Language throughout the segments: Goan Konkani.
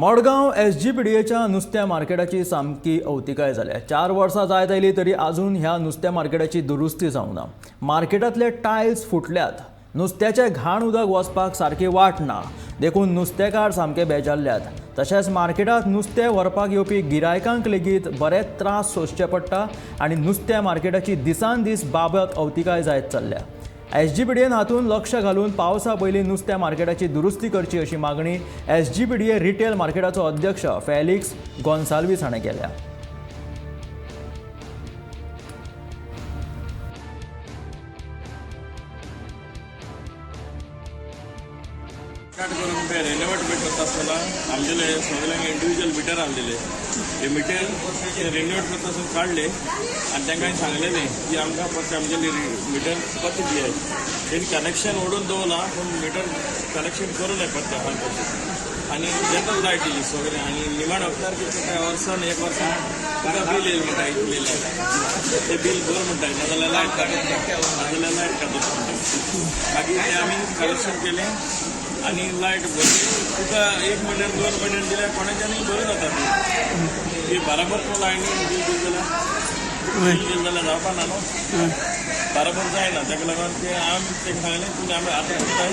मडगांव एसजीपीडीएच्या नुस्त्या मार्केटाची सामकी अवतिकाय जाल्या. 4 वर्सां जायत आयली तरी अजून ह्या नुस्त्या मार्केटाची दुरुस्ती जावंक ना. मार्केटांतले टायल्स फुटल्यात, नुस्त्याचें घाण उदक वचपाक सारकी वाट ना, देखून नुस्तेकार सामके बेजारल्यात. तशेंच मार्केटांत नुस्तें व्हरपाक येवपी गिरायकांक लेगीत बरेच त्रास सोंसचे पडटा आनी नुस्त्या मार्केटाची दिसान दीस बाबत अवतिकाय जायत चल्ल्या. एसजीपीडीएन हातूंत लक्ष घालून पावसा पयलीं नुस्त्या मार्केटाची दुरुस्ती करची अशी मागणी एसजीपीडीए रिटेल मार्केटाचो अध्यक्ष फेलिक्स गोन्साल्वीस हाणें केल्या. स्टार्ट करून ते रेनोवेट बी करता आसतना आमगेले सगळ्यांक इंडिविज्युअल मिटर आणलेले. ते मिटर ते रेनोवेट करता आसतना काडले आनी तांकां सांगलेलें की आमकां परते आमगेले मिटर परते दियाय. तेणी कनेक्शन ओडून दवरलां पूण मिटर कनेक्शन करूं नाय परते हांगा. आनी जनरल लायट दिली सगळें. आनी निमाण वखदार कितें काय वर्सान एक वर्सान तुका बील येयलें म्हणटा, इतलें लायट ते बील भर म्हणटा, नाजाल्यार लायट काडटा, नाजाल्यार लायट काडटा म्हणटा. मागीर ते आमी कलेक्शन केलें आनी लायट भरली. तुका एक म्हयन्यान 2 म्हयन्यान दिल्यार कोणाच्यानूय बरें जाता. ती ती बराबर तूं लायनी बील दिली जाल्यार, बील दिलें जाल्यार जावपा ना न्हू, बराबर जायना. ताका लागून ते आमी ताका सांगलें, तुमी आमी आतां करताय,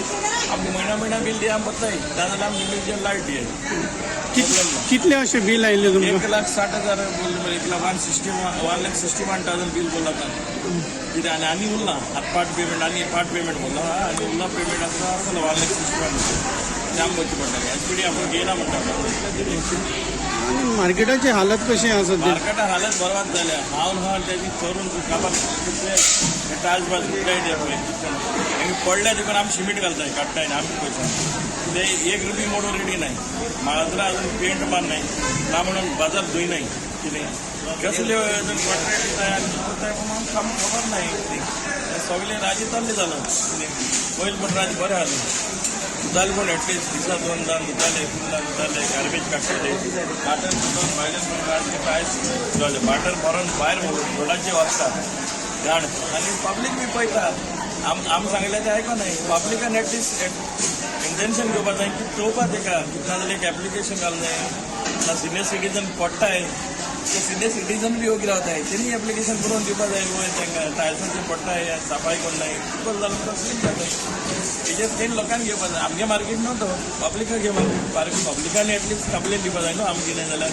आमकां म्हयन्या म्हयन्या बील दिया, आमी भरताय, नाजाल्यार आमकां इंडिविज्युअल लायट दियाय. प्रॉब्लेम ना. कितले अशें बील आयिल्लें तुमकां? 1,60,000 बोल, 1,61,000 बील बोल्ला ताणें कितें. आनी आनी उरलां आतां पार्ट पेमेंट, आनी पार्ट पेमेंट बोल्ला आनी उरला पेमेंट आसा आसतलो 1,61,000 ते आमकां भरचें पडटलें. एच पी डी आपूण घेयना म्हणटा. आनी मार्केटाची हालत कशी आसा सद्या? मार्केटा हालत बरबाद जाल्या. हांव न्हू तेजी करून काबार कितले टायल्स बाज फुटल्याय ते पळय. आनी पडल्या देखून आमी शिमीट घालताय, काडटाय आमचे पयशे. ते 1 रुपी मोडून रेडी नाही. माळातला अजून पेंट मार नाही ना म्हणून बाजार धुय नाही. कितें कसले अजून कॉन्ट्रॅक्ट दिताय आनी करताय पूण आमकां खबर नाही. कितें सगळे राजी ताल्ले जालां. कितें पयलीं पण राज बरें आसलें, धुताले पूण एटलिस्ट दिसा 2 दान धुताले, 3 दान धुताले, गार्बेज काडटाले. वाटर सुद्दां भायल्यान पण रातचे कांयच जालें वाटर भरून भायर रोडाचेर वचता घाण. आनी पब्लीक बी पळयता. आम सांगलें तें आयको नाय. पब्लिकान एटलिस्ट इंटेन्शन घेवपा जाय की चोवपा तेका, नाजाल्यार एक एप्लिकेशन घालूं जाय ना. सिनियर सिटीजन पडटाय ते सिनियर सिटीजन बी योग्य रावताय, तेणी एप्लिकेशन बरोवन दिवपा जाय वयर तांकां टायल्सांचेर पडटाय, सफाई कोण नाय, चिखल जालो म्हणटा स्लीप जाता. हेजेर तेणी लोकांनी घेवपा जाय. आमगे मार्केट न्हू तो, पब्लिकाक घेवपा. पब्लिकान एटलिस्ट कंप्लेन दिवपा जाय न्हू आमगे, नाही जाल्यार.